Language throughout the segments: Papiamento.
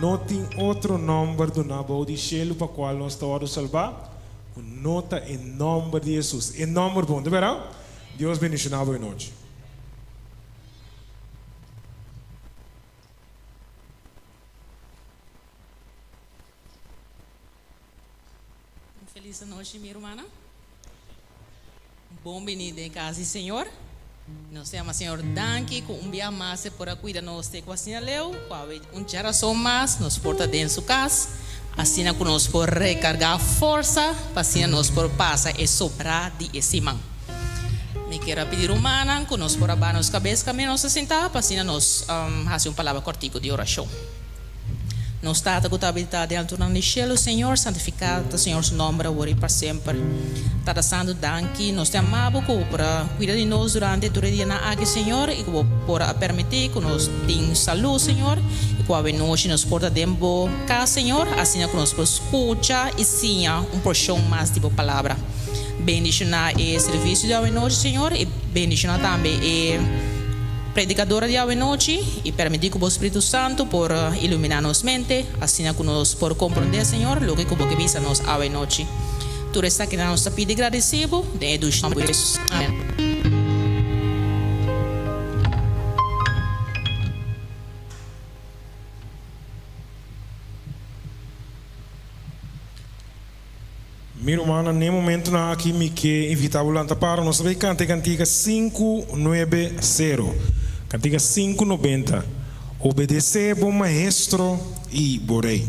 No tin otro nòmber duná bou di shelu pa kual nos ta wòrdu salbá ku no ta e nòmber di Hesus. E nòmber bon, ta bèrdat? Dios bendishoná bo e nochi. Un felis anochi mi rumannan. Bon bini den cas di Señor. Nos ta yama Señor danki cu un bia mas e por a cuida nos te cu asina leu, cu awe un djarason mas nos por ta den su cas, asina cu nos por recarga forsa pa asina nos por pasa e sobra di e siman. Mi kier a pidi rumannan cu nos por a baha nos cabes caminda nos ta sinta pa asina nos haci un palabra cortico di oracion. Nos Tata ku ta habitá den altunan di shelu, Señor, santifiká ta Señor su nòmber awor i pa semper. Tata Santu, danki, nos ta ama bo ku bo por a kuida di nos durante tur e dianan aki, Señor, i ku bo por a permití ku nos tin salú, Señor, i ku awenochi nos por ta den bo kas, Señor, asina ku nos por skucha i siña un porshon mas di bo Palabra. Bendishoná e servisio di awenochi, Señor, i bendishoná tambe e predikadora di awenochi, i permití ku bo Spiritu Santu por iluminá nos mente, asina ku nos por komprondé, Señor, loke ku bo ke bisa nos awenochi. Tur esakinan nos ta pidi gradisí bo den e dushi nòmber di Hesus. Amèn. Mi rumannan, n'e momentunan aki mi ke invitá bo lanta para nos ta bay kanta e kantika 590, kantika 590, Obedesé bo Maestro i bo Rei.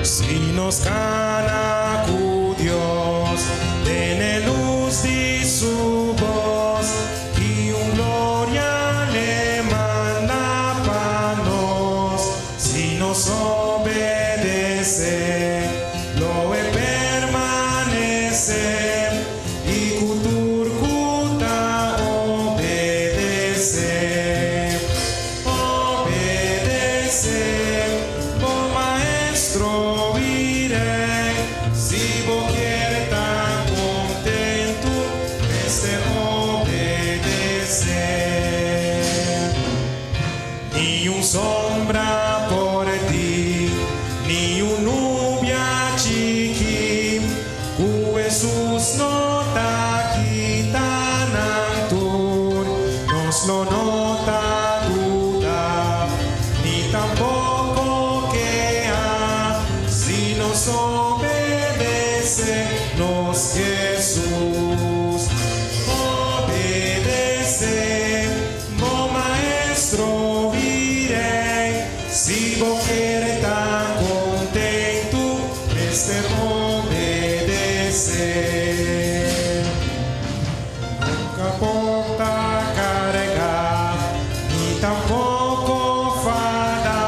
Si nos cana cu Dios den e luz di su bos. Ki un gloria l'e manda pa nos, si nos obedecé, lo e permanecé, i ku tur ku ta obedecé. Obedecé bo Maestro i Rey, si bo kier ta kontentu. Mester obedecé. Ni un sombra por ti, ni un nubia chikí, ku Hesus no ta kita nan tur. Nos lo no ta duda, ni tampoko keha, si nos obedecé nos Hesus. Obedecé bo Maestro i Rey, si bo kier ta kontentu, mester obedecé. Nunka por ta kargá, ni tampoko fada,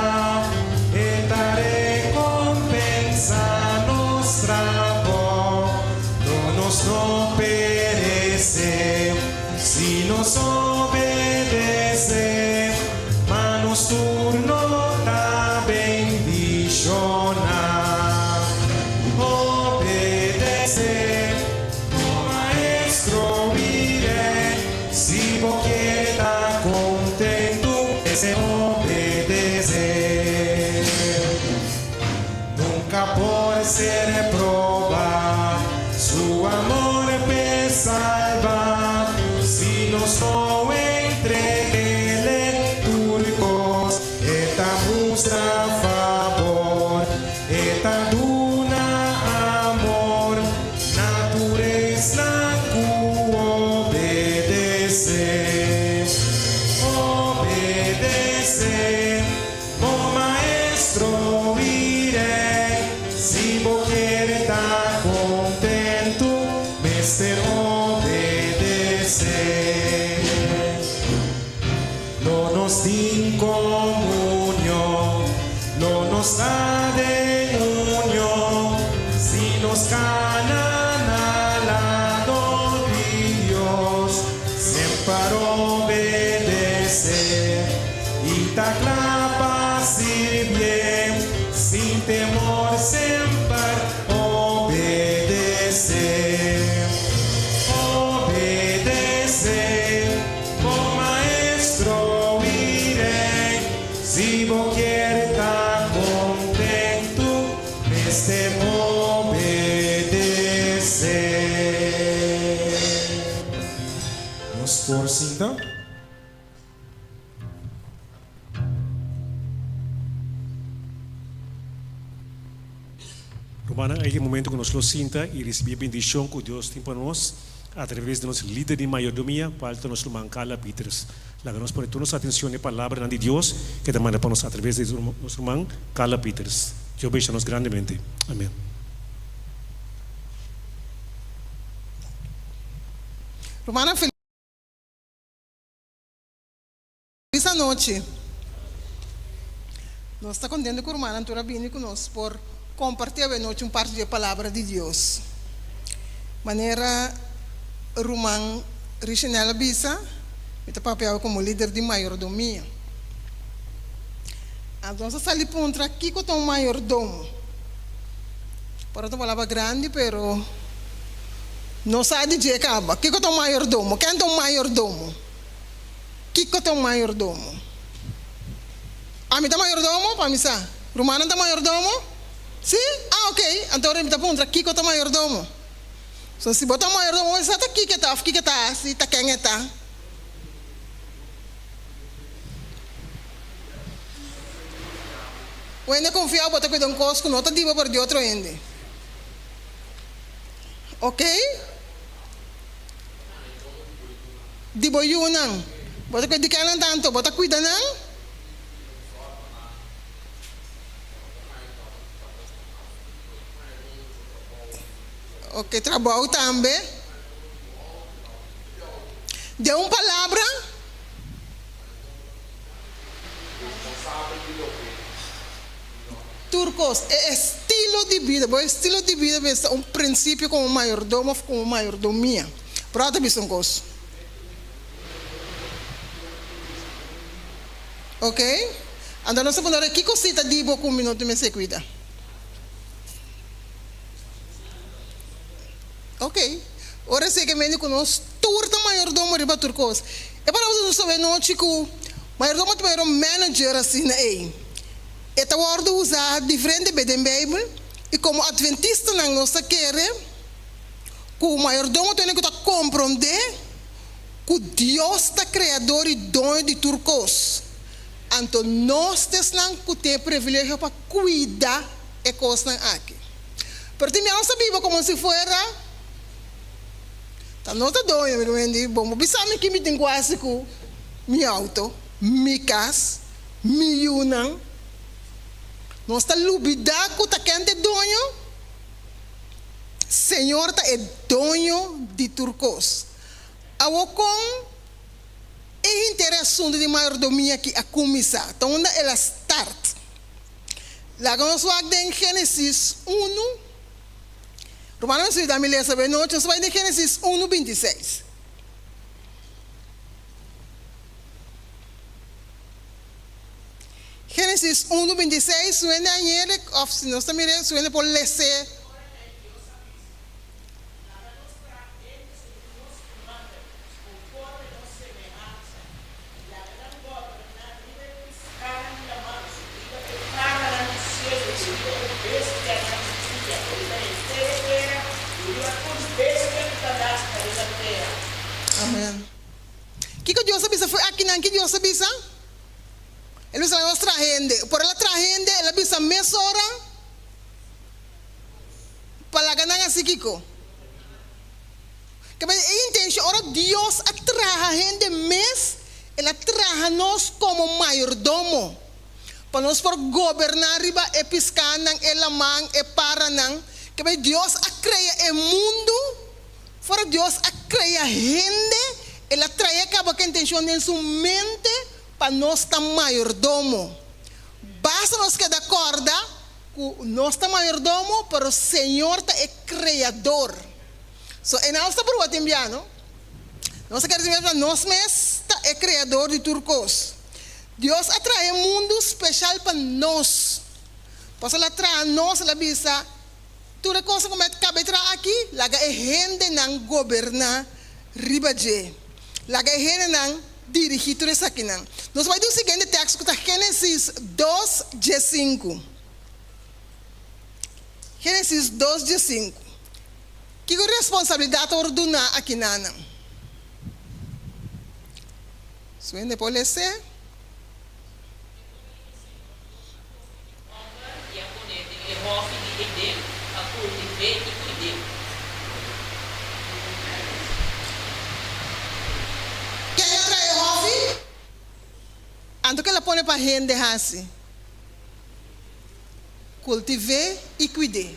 e ta rekompensá nos trabou. Lo nos no peresé si nos obedesé, ma nos tur no ta bendishoná. Obedesé. Bo maestro i rey, si bo kier ta kontentu, mester obedesé. Nunka por ser probá, su amor p'e salbá, si nos no entreg'é tur kos, e ta mustra fabor. E ta duna amor na tur esnan ku obedesé. Obedesé bo Maestro i Rei. Si bo kier ta kontentu, mester obedesé. Lo nos tin komunion. nos ta den union, si nos cana na lado di Dios, semper obedece y ta cla pa sirbié, sin temor semper obedece. Obedece bo maestro y rey, si bo kier ta contento, mester obedece. Nos por sinta. Rumannan, ei ta e momento ku nos lo sinta i risibí e bendishon ku Dios tin pa nos atraves di nos lider di mayordomia, kual ta nos ruman Carla Pieters. Laga nos pone tur nos atenshon na e palabranan di Dios ku e ta manda pa nos atraves di nos ruman Carla Pieters. Dios bendishon nos grandemente. Amen. Rumannan, Felis anochi. Nos ta contento cu rumannan tur a bini cu nos por comparti awe nochi un parti di e palabra di Dios. Manera ruman Richenel a bisa, mi ta papia awe como lider di mayordomia. Anto nos a sali puntra kico ta un mayordomo. Por ta un palabra grandi pero no sa di dje caba. Kico ta un mayordomo? Ken ta un mayordomo? Kiko ta un mayordomo? Ami ta mayordomo? Pa mi sa. Rumannan ta mayordomo? Sí? Ah, ok. Anto ora mi ta puntra kiko ta mayordomo. So, si bo ta mayordomo, bo sa ta kiko e ta òf kiko e ta hasi, ta ken e ta. Un hende konfiá bo ta kuida un kos ku no ta di bo pero di otro hende. Ok? Di bo yunan. Bo ta kuida di kennan tanto? Bo ta kuida nan? Ok, trabou tambe. Den un palabra. Tur kos. E estilo di bida. Bo estilo di bida mester ta un prinsipio komo mayordomo òf komo mayordomia. Pero a ta bisa un kos. Ok. Anto nos ta puntra ora kiko si ta di bo ku mi no tin mester kuida. Ok. Ora esei ke mende ku nos tur ta mayordomo riba tur kos. E palabra ta usa awenochi ku mayordomo ta manera un manager asina ei. E ta wòrdu usá diferente be den Beibel, i komo atventistanan nos ta kere ku mayordomo tene ku ta komprondé ku Dios ta Kreador i Doño di tur kos. Anto nos ta esnan ku tin e privilegio pa kuida e kosnan aki. Pero tin bia nos ta biba komo si fuera ta nos ta doño. Mi ta di, Bon, bo bisa mi ki mi tin ku hasi ku mi outo, mi kas? Mi yunan, nos ta lubidá ku ta ken ta e doño? Señor ta e doño di tur kos. Awor kon e henter e asuntu di mayordomia aki a kuminsá? Ta unda el a start? Laga nos wak den Génesis unu. Rumannan mi suida mi lesa bo e nochi, nos bai den Génesis unu 26. Génesis unu 26, Su hende a ñere, òf si nos ta mir'é, su hende por les'é. Amen. Kiko Dios a bisa fo'i akinan? Ki Dios a bisa? El a bisa laga nos traha hende. Por el a traha hende, el a bisa mesora pa laga nan hasi kiko? Kaba e intenshon ora Dios a traha hende mes, el a traha nos komo mayordomo pa nos por goberná riba e piskánan, e laman, e paranan. Kaba Dios a krea e mundu. Fora Dios a crea hende, el a trae caba cu intencion den su mente pa nos ta mayordomo. Basta nos keda kòrda ku nos ta mayordomo, pero Señor ta e Kreador. So, e nan nos ta pruba tin bia, no? Nos ta kere tin bia nos mes ta e Kreador di tur kos. Dios a traha e mundu speshal pa nos. Pasobra el a traha nos, el a bisa, Tur e kosnan ku mi a kaba e traha aki, laga e hendenan goberná riba dje. Laga e hendenan dirigí tur esakinan. Nos bai di un siguiente teksto ku ta Génesis dos diesinku. Génesis dos diesinku. Kiko responsabilidat ta wòrdu duná akinanan? Su hende por les'é? Hòmber i a pon'é den e hòfi di Edén pa kultiv'é i kuid'é. Ken a traha e hòfi? Anto kel a pone pa hende hasi? Kultiv'é i kuid'é.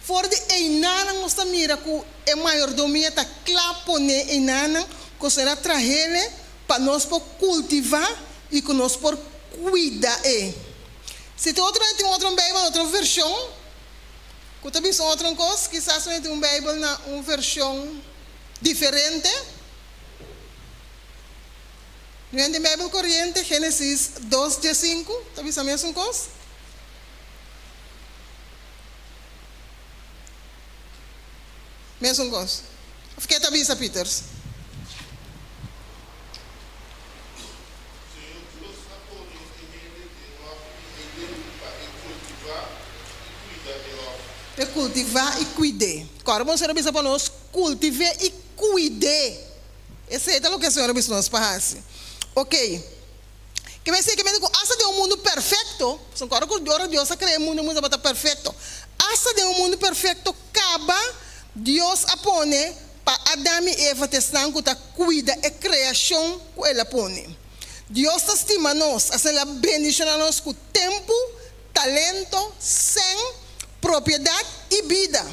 For di einanan nos ta mira ku e mayordomia ta kla pon'é einanan ku Señor a trah'é pa nos por kultivá i ku nos por kuida e. Si tin otro hende tin otro Beibel, otro vershon ku ta bisa otro kos, kisas un hende tin un Beibel na un vershon diferente. Un hende tin Beibel koriente, Génesis dos diesinku, ta bisa mesun kos. Mesun kos. Of ke ta bisa, Pieters? Señor Dios a pone e hende den hòfi di Eden pa e kultivá i kuida e hòfi. E kultivá i kuid'é. Kòrda bon Señor a bisa pa nos kultiv'é i kuid'é. Esei ta loke Señor a bisa nos pa hasi. Okey. Ke mester ke mester ku asta den un mundu perfekto, pasobra kòrda ku ora Dios a krea e mundu, e mundu tabata perfekto. Asta den un mundu perfekto kaba Dios a pone pa Adam i Eva ta esnan ku ta kuida e kreashon ku el a pone. Dios ta stima nos, asina el a bendishoná nos ku tempu, talento, sèn, propiedat i bida.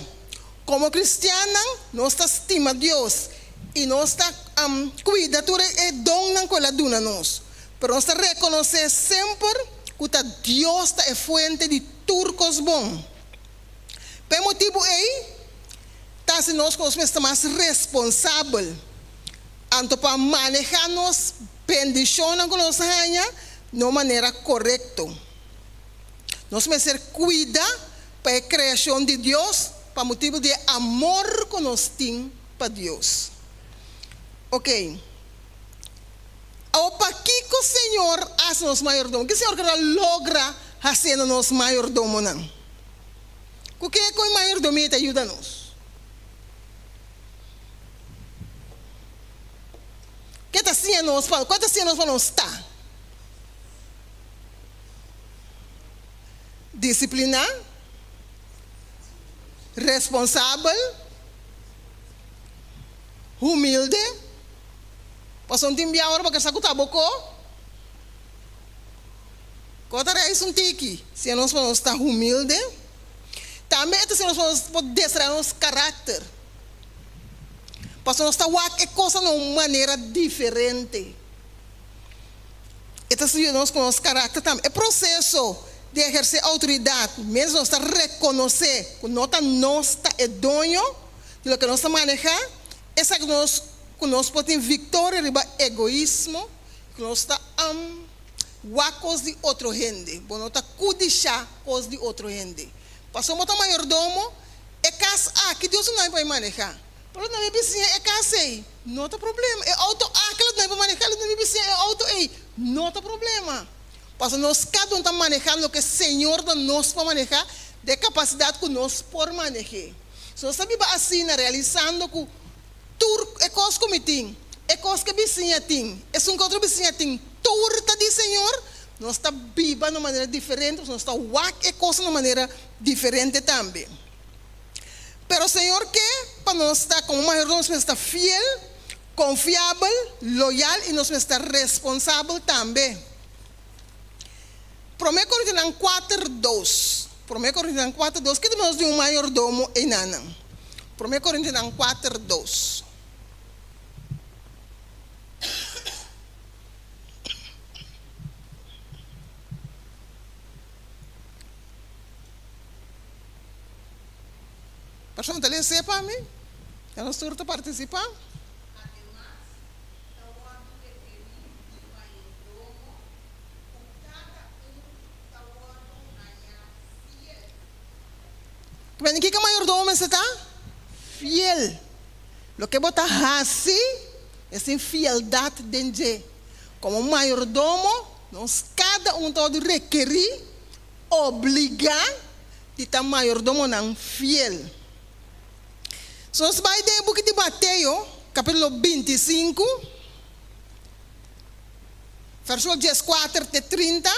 Komo kristiannan, nos ta stima Dios i nos ta kuida tur e donnan ku el a duna nos. Pero nos ta rekonosé semper ku ta Dios ta e fuente di tur kos bon. Pa e motibu ei, ta hasi nos ku nos mester mas responsabel, anto pa manehá nos bendishonnan ku nos haña na un manera korekto. Nos mester kuida pa e kreashon di Dios pa motibu di e amor ku nos tin pa Dios. Oke. Awor pakiko Señor a hasi nos mayordomo? Ke Señor keda logra hasiendo nos mayordomonan? Ku ke ku e mayordomia ta yuda nos? Ke ta siña nos pa, kua ta siña nos pa nos ta? Disipliná, responsabel, humilde. Pasobra un tin bia ora bo ke sa ku ta bo ko, ko ta reis un tiki. Siña nos pa nos ta humilde. Tambe e ta siña nos pa nos por desaroyá nos karakter. Pasobra nos ta wak e kosnan na un manera diferente. E ta siña nos ku nos karakter tambe. E proseso di ehersé outoridat, miéntras nos ta rekonosé ku no ta nos ta e doño di loke nos ta manehá, esaki nos ku nos por tin viktoria riba egoismo i ku nos ta wak kos di otro hende. Bo no ta kudishá kos di otro hende. Pasobra bo ta mayordomo, e kas aki Dios a duna mi pa mi manehá. Pero lo duna mi bisiña e kas ei, no ta problema. E outo aki lo duna mi pa manehá, lo duna mi bisiña e outo ei, no ta problema. Pasobra nos kada un ta manehá loke Señor da nos pa manehá, den e kapasidat ku nos por maneh'é. Si nos ta biba asina, realisando ku tur e kos ku mi tin, e kos ku e bisiña tin, esun ku otro bisiña tin, tur ta di Señor, nos ta biba na un manera diferente, pasobra nos ta wak e kosnan na un manera diferente tambe. Pero Señor ke pa nos ta komo mayordomo, nos mester ta fiel, konfiabel, loyal i nos mester ta responsabel tambe. Promé Korintianan kuater dos Promé Korintianan kuater dos Ke ta nos di un mayordomo einanan? Promé Korintianan kuater dos. Persona ta lese pa mi. Ya nos tur ta partisipá. Ademas, ta wòrdu rekerí di mayordomo ku kada un ta wòrdu hañá fiel. Kibende kiko mayordomo mester ta? Fiel. Loke bo ta hasi es tin fieldat den dje. Komo mayordomo, nos kada un ta wòrdu rekerí, obligá, di ta mayordomonan fiel. So nos bai den e buki di Mateo, kapítulo 25, versíkulo 14 te 30.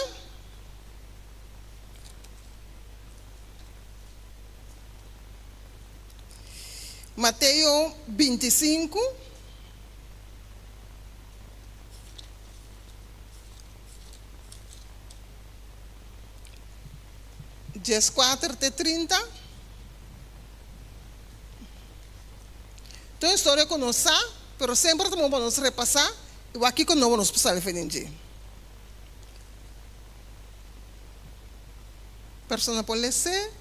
Mateo 25. 14 te 30. Ta un historia ku nos sa, pero semper ta bon pa nos repasá i wak kiko nobo nos por sali for den dje. Persona por les'é.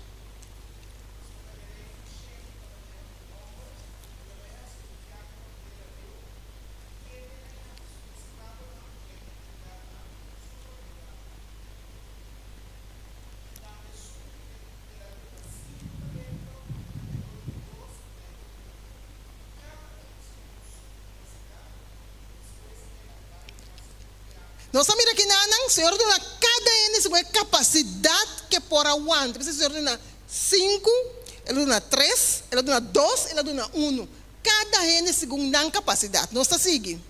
Nos a mira kinanan, Señor a duna kada hende segun e kapasidat ke por a wanta. P'esei Señor a duna sinku, El a duna tres, El a duna dos, El a duna unu. Kada hende segun nan kapasidat. Nos ta sigui.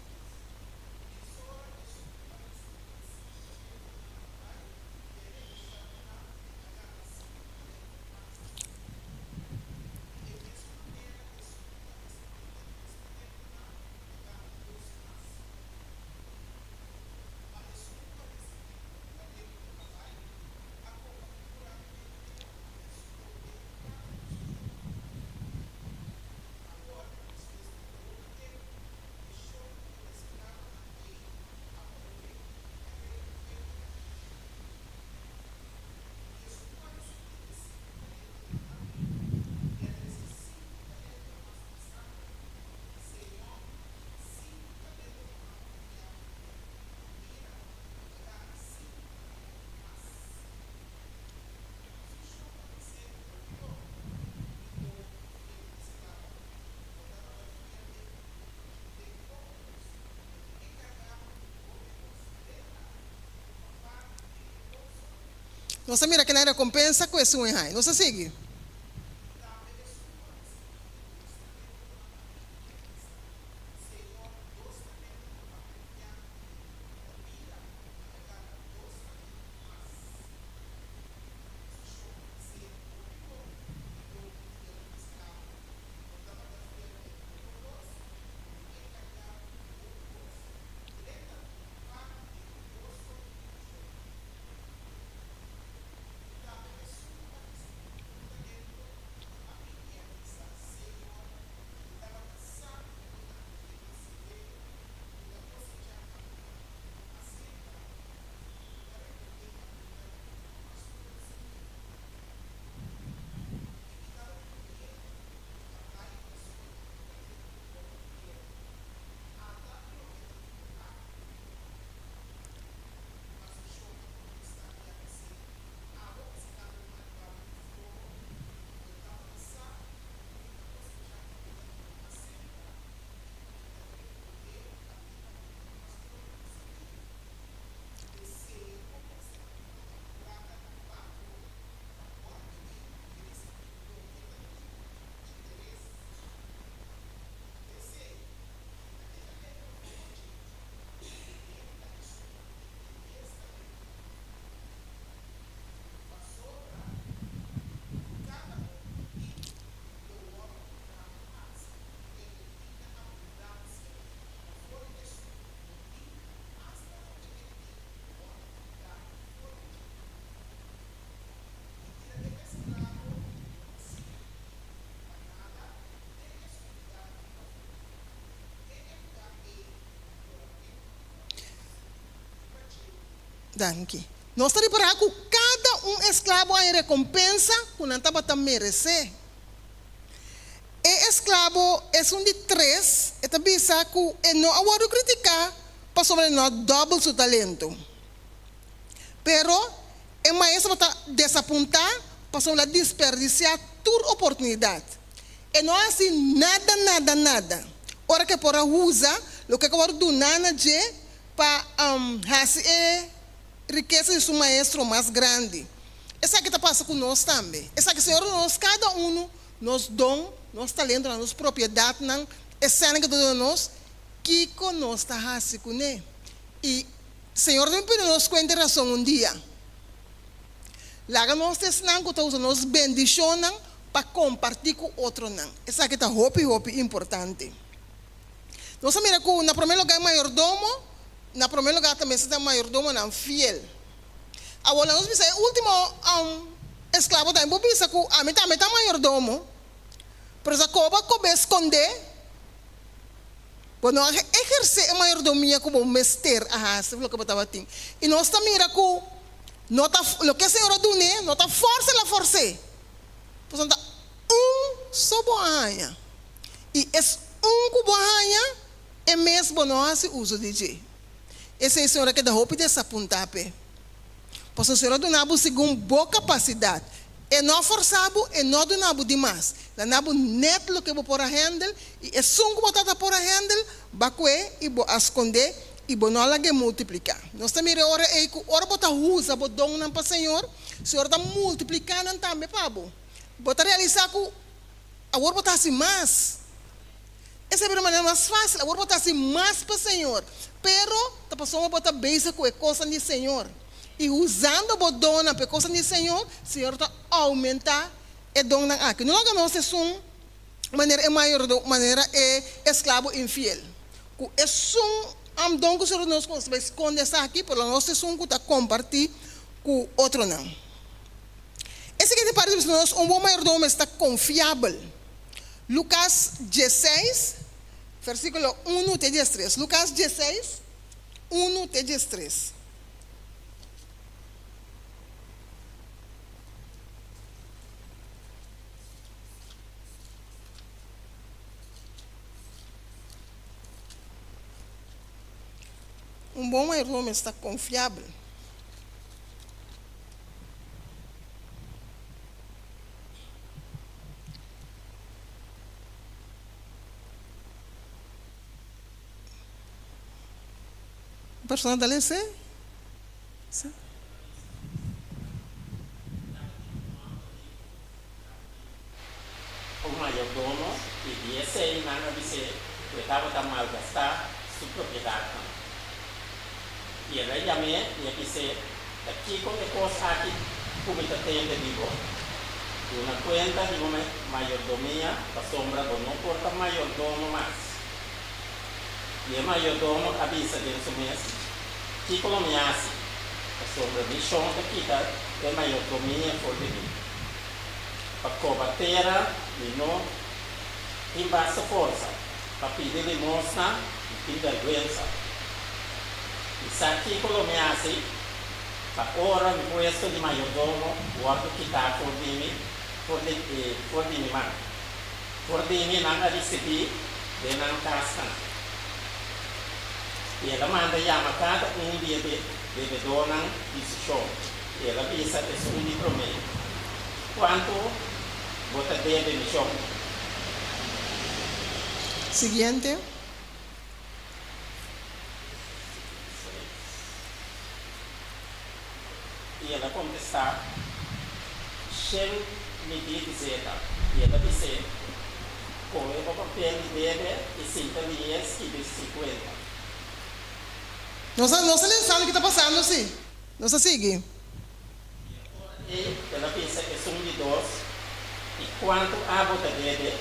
Nos a mira kina rekompensa ku esun e haña. Nos a sigui. Danki. Nos ta ripará ku kada un esklabo haña rekompensa ku nan tabata meresé. esklabo, esun di tres, e ta bisa ku e no a wòrdu kritiká pasobra e no a dòbel su talento. Pero, e maestro tabata desapuntá pasobra el a desperdisiá tur oportunidat. E no a hasi nada, nada, nada ora ku e por a usa loke ku a wòrdu duná na dje pa hasi e rikesa di su maestro mas grandi. Esaki ta pasa ku nos tambe. Esaki Señor duna nos kada unu nos don, nos talentonan, nos propiedatnan, e sènnan ku ta duna nos, kiko nos ta hasi kuné? I Señor ta bin pidi nos kuenta i rason un dia. Laga nos ta esnan ku ta usa nos bendishonnan pa kompartí ku otronan. Esaki ta hopi, hopi importante. Nos a mira ku na promé lugá e mayordomo, na promé lugá ta mester ta mayordomonan fiel. Awor laga nos bisa e último esklabo tambe por bisa ku ami tambe ta mayordomo, pero sa koba kobe skondé, bo no a ehersé e mayordomia ku bo mester a hasi loke bo tabatin. I nos ta mira ku no ta loke e Señor a dun'é no ta fòrsa el a fòrs'é, pasobra ta un so bo a haña. I es un ku bo a haña, e mes bo no a hasi uso di dje. Esei Señor a keda hopi desapuntá p'e. Pasobra Señor a duna bo segun bo kapasidat. E no a forsá bo, e no a duna bo di mas. El a na bo nèt loke bo por a hèndel, i esun ku bo tabata por a hèndel, bo a kue i bo a skondé, i bo no a lag'é multipliká. Nos ta mira e ora ei ku ora bo ta usa bo donnan pa Señor, Señor ta multipliká nan tambe pa bo. Bo ta realisá ku Awor bo ta hasi mas. Esei a bira manera mas fásil. Awor bo ta hasi mas pa Señor. Pero ta pasobra bo ta bezig ku e kosnan di Señor. I usando bo donnan pa e kosnan di Señor, Señor ta oumentá e donnan aki. No laga nos esun manera e mayordomo, manera e esklabo infiel. Ku esun don ku Señor a duna nos, ku nos ta bai skonde esaki, pero laga nos esun ku ta kompartí ku otronan. E siguiente parti ta bisa nos un bon mayordomo mester ta konfiabel. Lukas diesseis, versíkulo unu te diestres. Lukas diesseis, unu te diestres. Un bon mayordomo mester ta konfiabel. Un persona ta lese? Si. Un mayordomo i di esei nan a bis'é ku e tabata malgastá su propiedatnan. I el a yam'é i a bis'é, Ta kiko e kos aki ku mi ta tende di bo? Duna kuenta di bo mayordomia, pasobra bo no por ta mayordomo mas. I e mayordomo a bisa den su mes, Kiko lo mi hasi? Pasobra mi shon ta kita e mayordomia for di mi. Pa koba tera mi no tin basta forsa, pa pidi limosna mi tin bèrgwensa. Mi sa kiko lo mi hasi pa ora mi puesto di mayordomo wòrdu kitá for di mi, for di for di mi man. For di mi nan a risibí den nan kasnan. I el a manda yama kada un di e bebedónan di su shon, i el a bisa esun di promé, Kuantu bo ta debe mi shon? Siguiente. I el a kontestá, Shen midí di zeta. I el a bis'é, Kohe bo papel di debe i sinta lié skibi sinkuenta. Nos a nos a lesa loke ta pasando si. Nos a sigui. I e ora ei el a bisa esun di dos, I kuantu abo ta debe?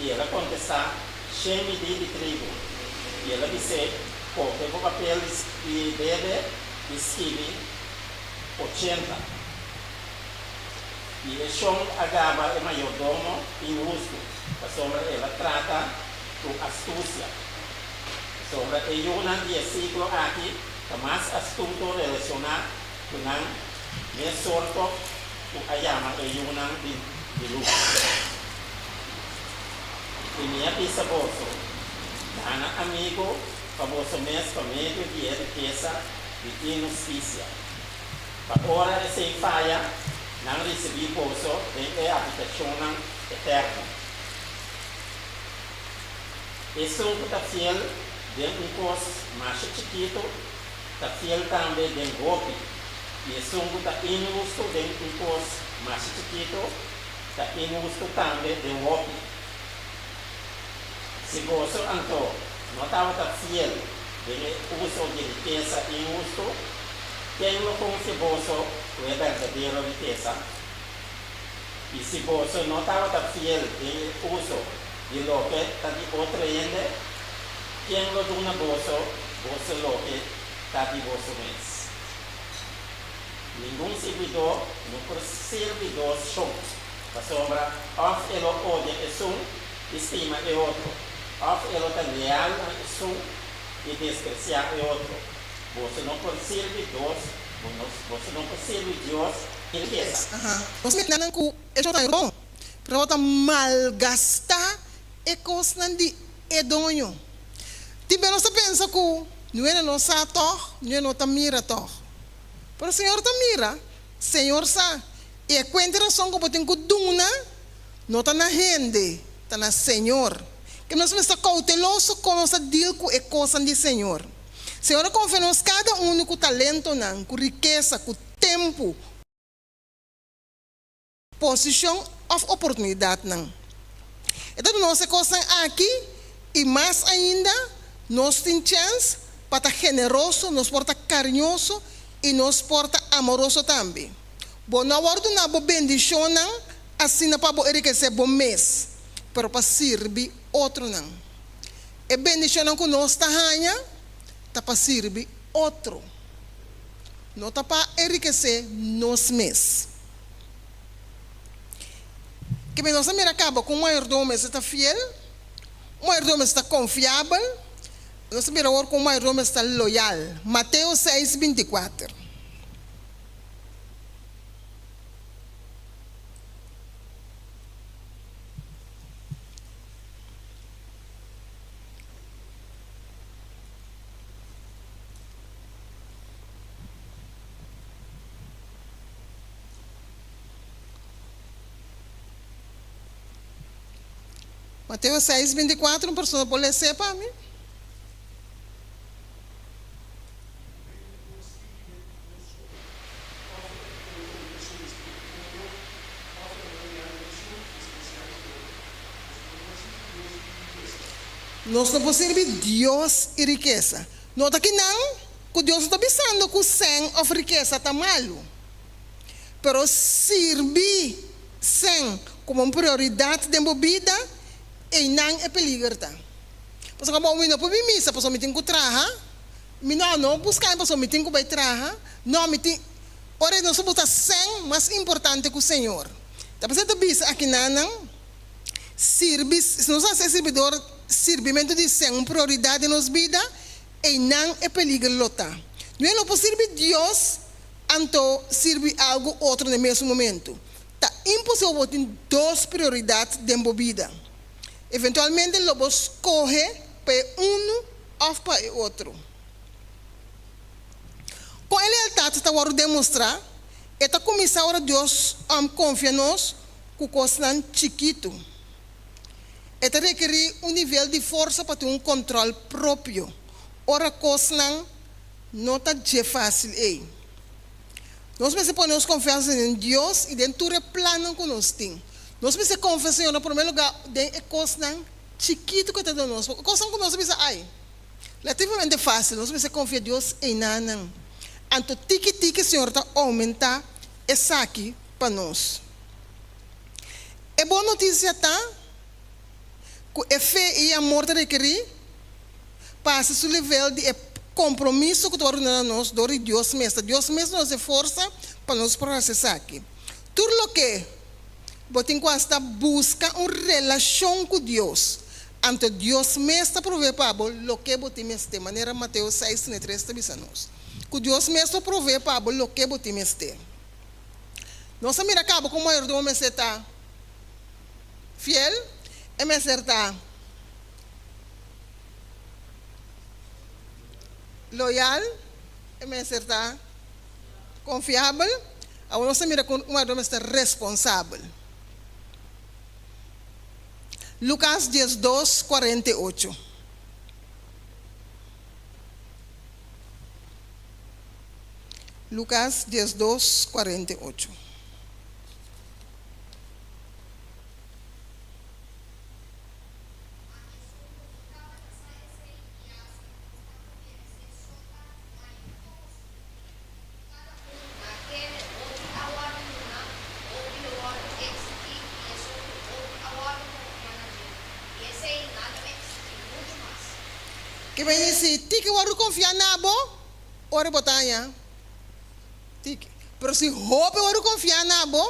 I el a kontestá, Shen midí di trigu. I el a bis'é, Kohe bo papel di debe i skibi ochenta. I e shon a gaba e mayordomo inhustu, pasobra el a trata ku astusia. Pasobra e yunan di e siglo aki ta mas astuto relashoná ku nan mes sorto ku a yama e yunan di lus. I mi a bisa boso, Gana amigu pa boso mes pa medio di e rikesa di inhustisia, pa ora esei faya, nan risibí boso den e habitashonnan eterno. Esun ku ta fiel den un kos masha chikitu, ta fiel tambe den hopi, i esun ku ta inhustu den un kos masha chikitu, ta inhustu tambe den hopi. Si boso anto no tabata fiel den e uso di rikesa inhustu, ken lo konfia boso ku e berdadero rikesa? I si boso no tabata fiel den e uso di loke ta di otro hende, ken lo duna boso boso loke ta di boso mes? Ningun sirbidó no por sirbi dos shon, pasobra òf e lo odia esun i stima e otro, òf e lo ta leal na esun i despresiá e otro. Boso no por sirbi dos, boso no por sirbi Dios i rikesa. Nos mira nan ku e shon ta bon, pero bo ta malgastá e kosnan di e doño. Tin bes nos ta pensa ku nuena no sa tòg, nuena no ta mira tòg. Pero Señor ta mira, Señor sa. I e kuenta rason ku bo tin ku duna no ta na hende, ta na Señor. Ke nos mester kouteloso kon nos ta deal ku e kosnan di Señor. Señor a konfia nos kada unu ku talentonan, ku rikesa, ku tempu, posishon òf oportunidatnan. E ta duna nos e kosnan aki i mas ainda nos tin chèns pa ta generoso, nos por ta kariñoso i nos por ta amoroso tambe. Bo no a wòrdu duna bo bendishonnan asina pa bo enrikesé bo mes, pero pa sirbi otronan. E bendishonnan ku nos ta haña ta pa sirbi otro, no ta pa enrikesé nos mes. Kibé nos a mira kaba ku un mayordomo mester ta fiel, un mayordomo mester ta konfiabel, nos a mira awor ku un mayordomo mester ta loyal. Mateo seis, binti kuater. Mateo seis, binti kuater, un persona por les'é pa mi? Nos no por sirbi Dios i rikesa. Nota kinan ku Dios no ta bisando ku sèn òf rikesa ta malu. Pero sirbi sèn komo un prioridat den bo bida, einan e peliger ta. Pasobra bo mi no por bin misa pasobra mi tin ku traha, mi no no buska mi pasobra mi tin ku bai traha, no mi tin, ora nos ta buska sèn mas importante ku Señor. Ta p'esei ta bisa akinanan, sirbi, si nos hasi e sirbidor, sirbimentu di sèn un prioridat den nos bida, einan e peliger lo ta. No e no por sirbi Dios Anto sirbi algu otro na e mesun momentu. Ta imposibel bo tin dos prioridat den bo bida. Eventualmente lo bo skohe pa e unu òf pa e otro. Kon e lealtat ta wòrdu demostrá? E ta kuminsá ora Dios konfia nos ku kosnan chikitu. E ta rekerí un nivel di forsa pa tin un kòntròl propio ora kosnan No ta dje fásil ei. Nos mester pone nos konfiansa den Dios i den tur e plannan ku nos tin. Nos mester konfia Señor na promé lugá den e kosnan chikitu ku e ta duna nos. Pasobra kosnan ku nos a bisa ai, relativamente fásil, nos mester konfia Dios einanan. Anto tiki tiki Señor ta oumentá esaki pa nos. E bon notisia ta ku e fe i e amor ta rekerí pasa su level di e kompromiso ku ta wòrdu duna na nos dor di Dios mes. Ta Dios mes nos e forsa pa nos por hasi esaki. Tur loke bo tin ku hasi ta buska un relashon ku Dios. Anto Dios mes ta provee pa bo loke bo tin mester, manera Mateo seis, 33 ta bisa nos. Ku Dios mes lo provee pa bo loke bo tin mester. Nos a mira kaba ku mayordomo mester ta fiel, e mester ta. Loyal, e mester ta konfiabel. Awor nos ta mira kon un mayordomo mester ta responsabel. Lukas 12, 48. Lukas 12, 48. Ma esun ku no tabata sa esei i a hasi kos ta pertenesé so ta haña poko sufri. Kada un na kende hopi a wòrdu duna, hopi lo wòrdu eksigí, i esun ku hopi a wòrdu konfiá na dje, di esei nan lo eksigí muchu mas. Ke bini si tiki wòrdu konfiá na bo, ora bo ta haña tiki. Pero si hopi wòrdu konfiá na bo,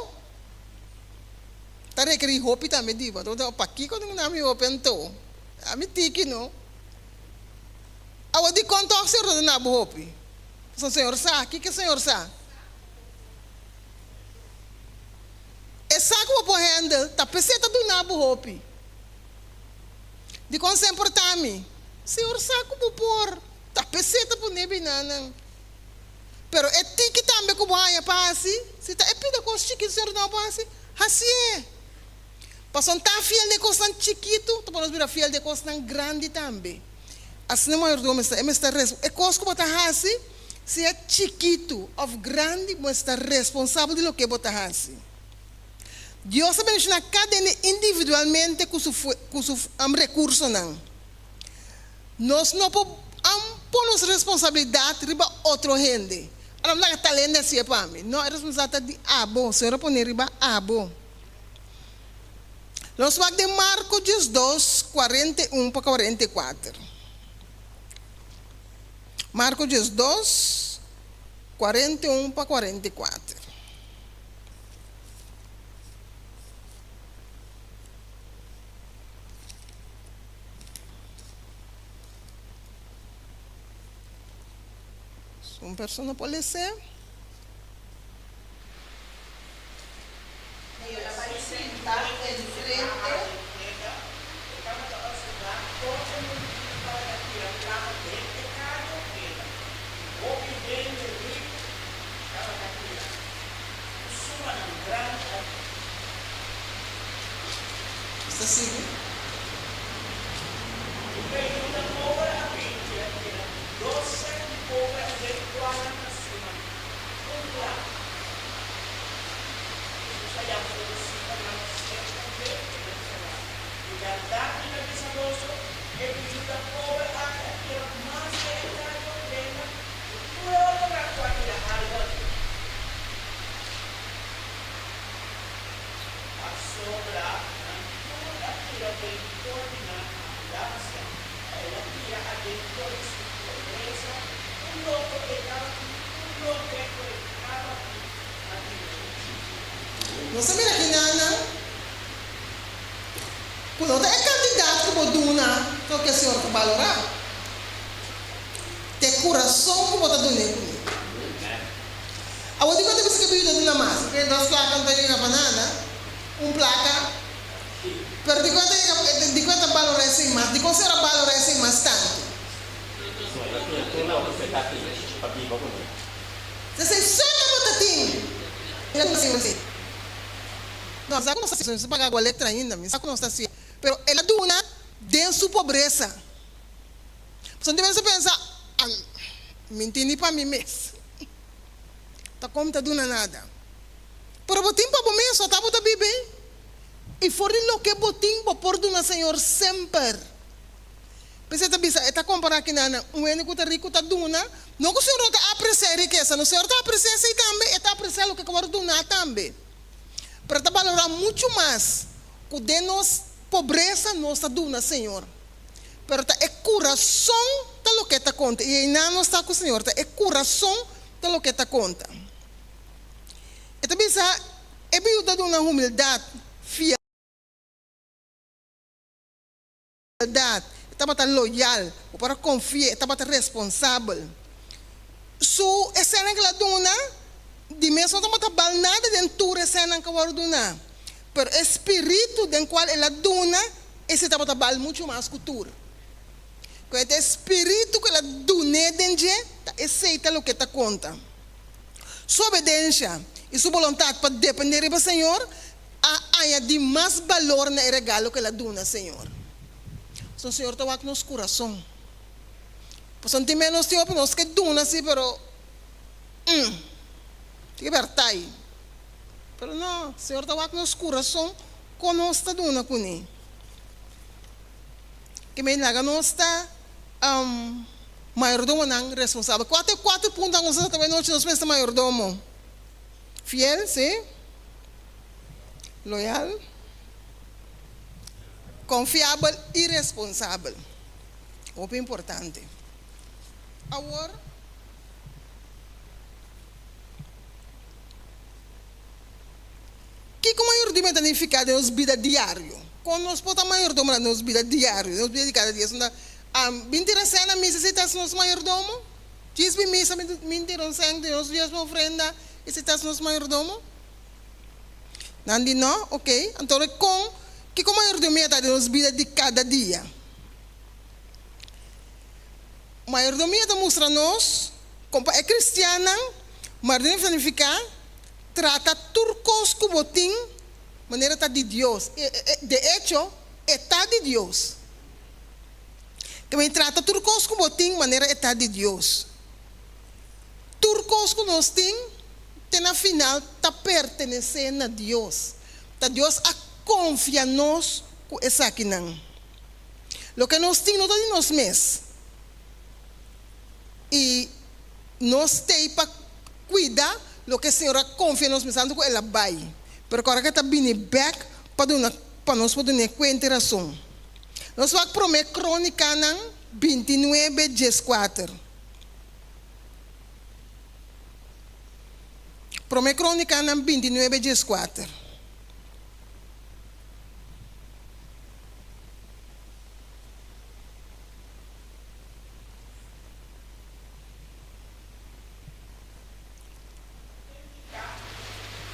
Ta rekerí hopi tambe di bo. Anto pakiko tin na mi hopi anto? Ami tiki no. Awor dikon tòg Señor ta duna bo hopi? Pasobra Señor sa. Kiko Señor sa? E sa ku bo por handle, ta p'esei ta duna bo hopi. Dikon semper ta mi? Señor sa ku bo por, ta p'esei ta pone binanan. Pero e tiki tambe ku bo haña pa hasi, si ta e pida kos chikitu Señor duna bo hasi, hasié. Pasobra ta fiel den e kosnan chikitu, ta pone nos bira fiel den e kosnan grandi tambe. Asina mayordomo mester ta, e mester ta e kos ku bo ta hasi, sea chikitu òf grandi, bo mester ta responsabel di loke bo ta hasi. Dios ta bendishoná kada hende individualmente ku su ku su rekursonan. Nos no por pon nos responsabilidat riba otro hende. Ora mi laga tal hende hasié pa mi. No, e responsabilidat ta di abo. Señor a pone riba abo. Nos wak den Marko 12, 41 pa 44. Marko 12, 41 pa 44. Un persona por les'é. I el a bai sinta enfrente. E tabata observá kon e multitut tabata tira plaka den e kar di ofrenda, i hopi hende riku tabata tira ku sumanan grandi aden. Nos ta sigui. Un beyuda pober a bin i a tira dos sèt di koper aden kualnan ta suma un plaka. Hesus a yama su disipelnan serka dje i a bisa nan, Di bèrdat mi ta bisa boso, e beyuda pober aki a tira mas den e kar di ofrenda ku tur e otronan ku a tira algu aden. Pasobra nan tur a tira den for di nan abundansia, pa el a tira aden for di su pobresa tur loke e tabatin, tur loke ku e tabatin a bira su. Nos a mira kinanan ku no ta e kantidat ku bo duna ta loke Señor ta balorá, ta e kurason ku bo ta dun'é kuné. Awor dikon ta bisa ku e biuda duna mas? Porque dos plaka no ta yega pa nada, un plaka. Pero dikon ta yega, dikon ta balorá esei mas? Dikon Señor a balorá esei mas tantu? Esei so tabata tin. No, sa ku nos ta hasi, nos ta paga agua elektra ainda, mi sa ku nos ta hasi, pero el a duna den su pobresa. Pasobra tin bes ta pensa, ah, mi ntindi pa mi mes. Ta kom ta duna nada. Pero bo tin pa bo mes, ota bo ta biba ei. I for di loke bo tin, bo por duna Señor semper. P'esei ta bisa, e ta kompará kinanan, un hende ku ta riku ta duna, no ku Señor no ta apresiá e rikesa, no, Señor ta apresiá esei tambe, e ta apresiá loke ku wòrdu duná tambe. Pero e ta balorá muchu mas ku den nos pobresa nos ta duna Señor. Pero ta e kurason ta loke ta konta. I einan nos ta ku Señor, ta e kurason ta loke ta konta. E ta bisa, E biuda duna humildat, fieldat, e tabata loyal, bo por a konfia, e tabata responsabel. Su esènan ku el a duna, di mes no tabata bal nada den tur esènan ku a wòrdu duná, pero e spiritu den kual el a duna, Esei tabata bal muchu mas ku tur. Ku e ta e spiritu ku el a dun'é den. den dje, ta esei ta loke ta konta. Su obedensha i su boluntat pa dependé riba Señor a añadí mas balor na e regalo ku el a duna Señor. Pasobra Señor ta wak nos kurason. Pasobra tin ménos tin hopi nos ke duna si pero mm tin ke bèrtai. Pero no, Señor ta wak nos kurason kon nos ta duna kuné. Ke mei laga nos ta mayordomonan responsabel. Kua ta e kuater puntonan ku nos a trata awe nochi? Nos mester mayordomo fiel, sí, loyal, konfiabel i responsabel. Hopi importante. Awor. Kiko mayordomia ta nifiká den nos bida diario? Kon nos por ta mayordomo na nos bida diario, den nos bida di kada dia? Esnan ta bin tira sèn na misa si ta nos mayordomo? Djis bin misa bin tira un sèn di nos diezmo ofrenda i si ta nos mayordomo? Nan di no, ok. Anto kon kiko mayordomia ta den nos bida di kada dia? Mayordomia ta mustra nos kon pa e kristiannan mayordomia ta nifiká Trata tur kos ku bo tin manera ta di Dios. De echo, e ta di Dios. Ke men trata tur kos ku bo tin manera e ta di Dios. Tur kos ku nos tin te na final ta pertenesé na Dios. Ta Dios a konfia nos ku esakinan. Loke nos tin no ta di nos mes. I nos t'ei pa Cuida loke Señor a confia nos pensando cu el a bay, pero cu ora cu e ta bini bek pa duna pa nos por dun'e cuenta y razon. Nos wak Prome Cronicanan bintinuebe dieskuater. Prome Cronicanan bintinuebe dieskuater. Indiká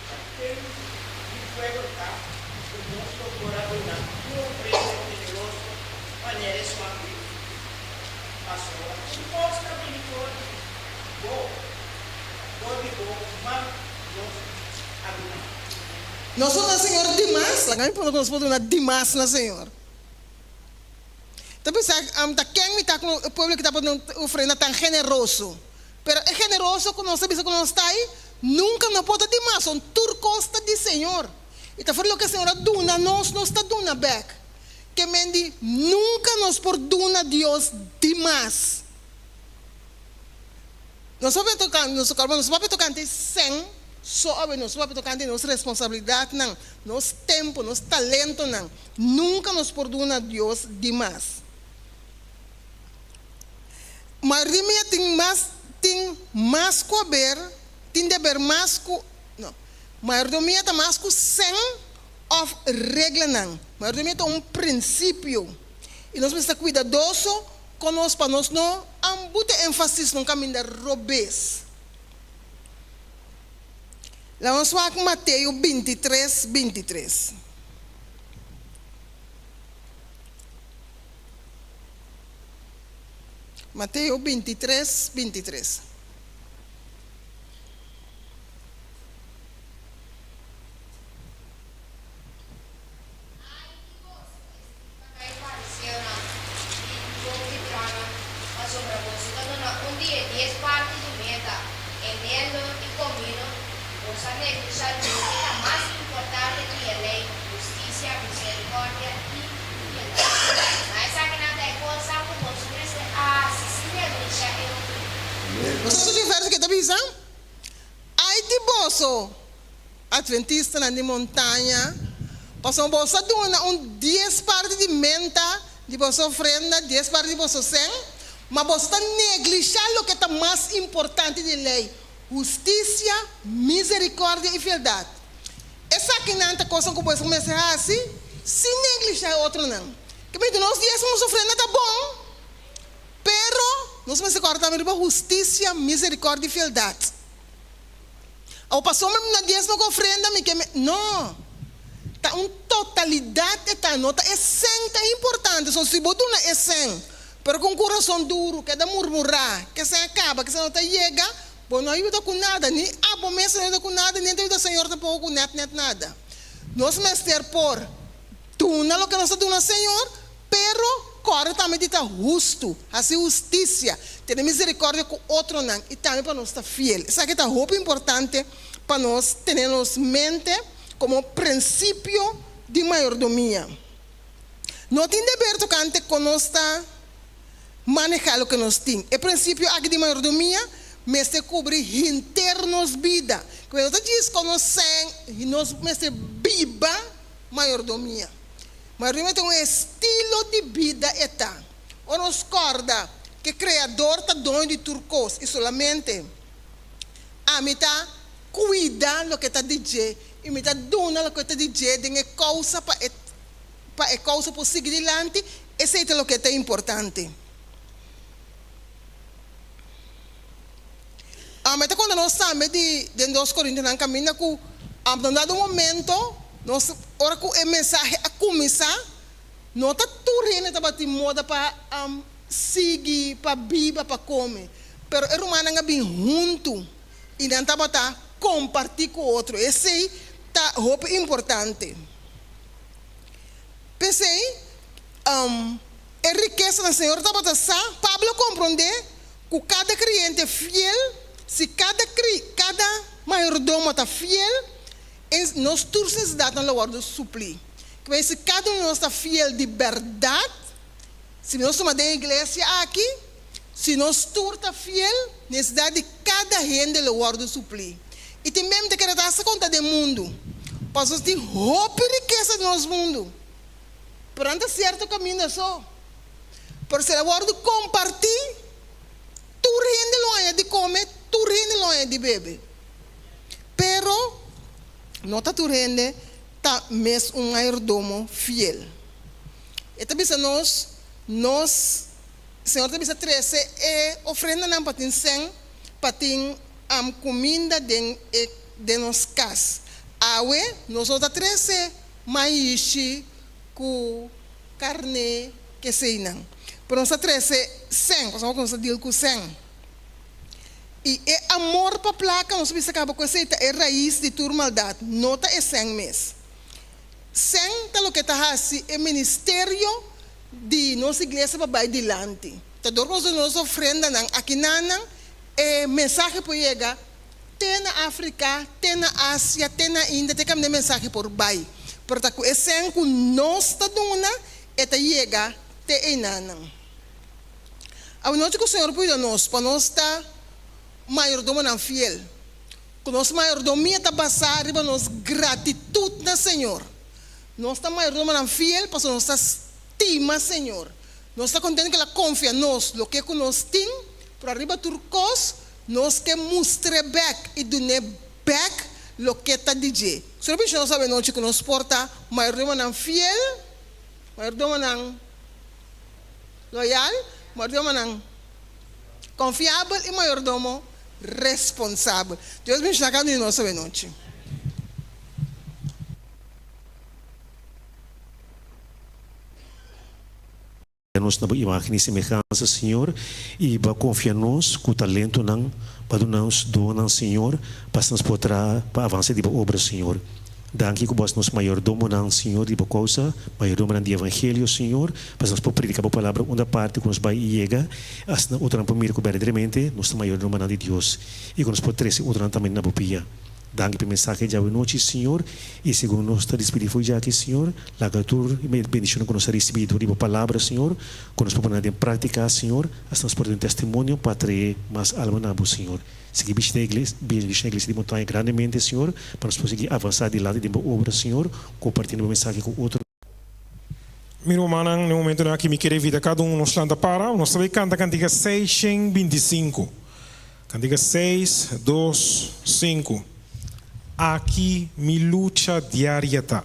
pa ken di pueblo ta ku nos lo por a duna un ofrenda generoso manera esun aki? Pasobra tur kos ta bini for di bo, dor di bo man nos a duna. Nos por duna Señor dimas? Laga mi puntra ku nos por duna dimas na Señor. Ta bisa, Ta ken mi ta ku e pueblo ki ta pone un ofrenda tan generoso? Pero e generoso ku nos ta bisa ku nos ta ei, nunka no por ta dimas, son tur kos ta di Señor. I ta for loke Señor a duna nos, nos ta duna bèk. Ke men di, nunka nos por duna Dios dimas. Nos papia tokante, nos nos papia tokante sèn so awe, nos papia tokante nos responsabilidatnan, nos tempu, nos talentonan. Nunka nos por duna Dios dimas. Mayordomia tin mas tin mas ku haber, tin deber mas ku, no, mayordomia ta mas ku sèn òf reglanan. Mayordomia ta un prinsipio i nos mester ta kuidadoso kon nos pa nos no buta énfasis na un kaminda robes. Laga nos wak Mateo bintitres, bintitres. Mateo bintitres, bintitres. Ai di boso, escribanan i fariseonan, i hipócritanan, pasobra boso ta duna un di e dies parti di meta, eneldo i comino, i boso a neglisha loke ta mas importante di e ley, husticia, misericordia i piedad. Ma esakinan ta e cosnan cu boso mester a haci sin neglisha e otro. Nos ta studia un verso ke ta bisa, Ai di boso, Adventistanan di montaña, pasobra boso a duna un dies parti di menta di boso ofrenda, dies parti di boso sen, ma boso ta neglishá loke ta mas importante di e lei, hustisia, miserikòrdia i fieldat. Esakinan ta kosnan ku boso mester hasi sin neglishá e otronan. Ke mester nos dies nos ofrenda ta bon, pero nos mester kòrda tambe riba hustisia, miserikòrdia i fieldat. Awo pasobra mi na diesmo ku ofrenda mi ke me. No! Ta un totalidat e ta, no ta e sèn ta importante. So si bo duna e sèn, Pero ku un kurason duru, keda murmurá, Kesei a kaba, kesei no ta yega, bo no a yuda ku nada, ni abo mes no a yuda ku nada, ni ta yuda Señor tampoko ku nèt nèt nada. Nos mester por duna loke nos ta duna Señor, pero kòrda tambe di ta hustu, hasi hustisia, tene miserikòrdia ku otronan i tambe pa nos ta fiel. Esaki ta hopi importante pa nos tene na nos mente komo prinsipio di mayordomia. No tin deber tokante kon nos ta manehá loke nos tin. E prinsipio aki di mayordomia mester kubri henter nos bida. Ku no ta djis kon nos sèn, nos mester biba mayordomia. Mayordomia ta un estilo di bida e ta. Ora nos kòrda ku e Kreador ta doño di tur kos i solamente ami ta kuida loke ta di dje i mi ta duna loke ta di dje den e kousa pa e pa e kousa por sigui dilanti, esei ta loke ta importante. Mi ta konta nos tambe di den Dos Korintionan kaminda ku na un dado momento nos ora ku e mensahe a kuminsá no ta tur hende tabatin moda pa sigui pa biba pa kome pero e rumannan a bin huntu i nan tabata kompartí ku otro esei ta hopi importante. P'esei, e rikesanan Señor tabata sa, Pablo komprondé ku kada kreyente fiel, si kada kri, kada mayordomo ta fiel, e nos tur nesesidatnan lo wòrdu suplí. Kibei si kada un di nos ta fiel di bèrdat, si nos tuma den iglesia aki, si nos tur ta fiel, nesesidat di kada hende lo wòrdu suplí. I tin bem ta kere ta hasta konta den mundu, pasobra nos tin hopi rikesa den nos mundu, pero nan ta sierto kaminda so. Pero si el a wòrdu kompartí, tur hende lo haña di kome, tur hende lo haña di bebe. Pero no ta tur hende ta mes un mayordomo fiel. E ta bisa nos, nos, Señor ta bisa trese e ofrendanan pa tin sèn, pa tin am kuminda den e den nos kas. Awe nos no ta trese maishi ku karné keseinan, pero nos ta trese sèn, pasobra nos ta deal ku sèn. I e amor pa plaka nos bisa kaba ku esei ta e rais di tur maldat, no ta e sèn mes. Sèn ta loke ta hasi e ministerio di nos iglesia pa bai dilanti. Ta dor ku nos duna nos ofrendanan akinanan e mensahe por yega te na Afrika, te na Asia, te na India, te kaminda e mensahe por bai. Pero ta ku e sèn ku nos ta duna e ta yega te einanan. Awanochi ku Señor por yuda nos pa nos ta mayordomonan fiel. Ku nos mayordomia ta basá riba nos gratitut na Señor. Nos ta mayordomonan fiel pasobra nos ta stima Señor. Nos ta kontentu ku el a konfia nos loke ku nos tin, pero ariba tur kos nos ke mustr'é bèk i dun'é bèk loke ta di dje. Señor bishita nos awenochi ku nos por ta mayordomonan fiel, mayordomonan loyal, mayordomonan konfiabel i mayordomo responsabel. Dios bendiciona cada un di nos awenochi. Nos na bo imagen i semehansa, Señor, i bo a konfia nos ku talentonan pa duna nos donnan, Señor, pa asina nos por traha pa avansa di bo obra, Señor. Danki ku bo hasi nos mayordomonan, Señor, di bo kousa, mayordomonan di evangelio, Señor, pa asina nos por predika bo palabra unda parti ku nos bai i yega, asina otronan por mira ku berdaderamente nos ta mayordomonan di Dios i ku nos por trese otronan tambe na bo pia. Danki pa e mensahe djawe nochi, Señor, i segun nos ta despidi for djaki, Señor, laga tur e bendishonnan ku nos a risibí dor di Bo Palabra, Señor, ku nos por pone nan den práktika, Señor, asina nos por tin un testimonio pa atraé mas alma na Bo, Señor. Sigui bishita e iglesia, bendishoná e iglesia di Montaña grandemente, Señor, pa nos por sigui avansá dilanti den Bo obra, Señor, kompartiendo Bo mensahe ku otro. Mi rumannan, na e momentunan aki mi kere invita kada un nos lanta para, nos ta bai kanta kantiga 625. Kantiga 6, 2, 5. Aki mi lucha diaria ta.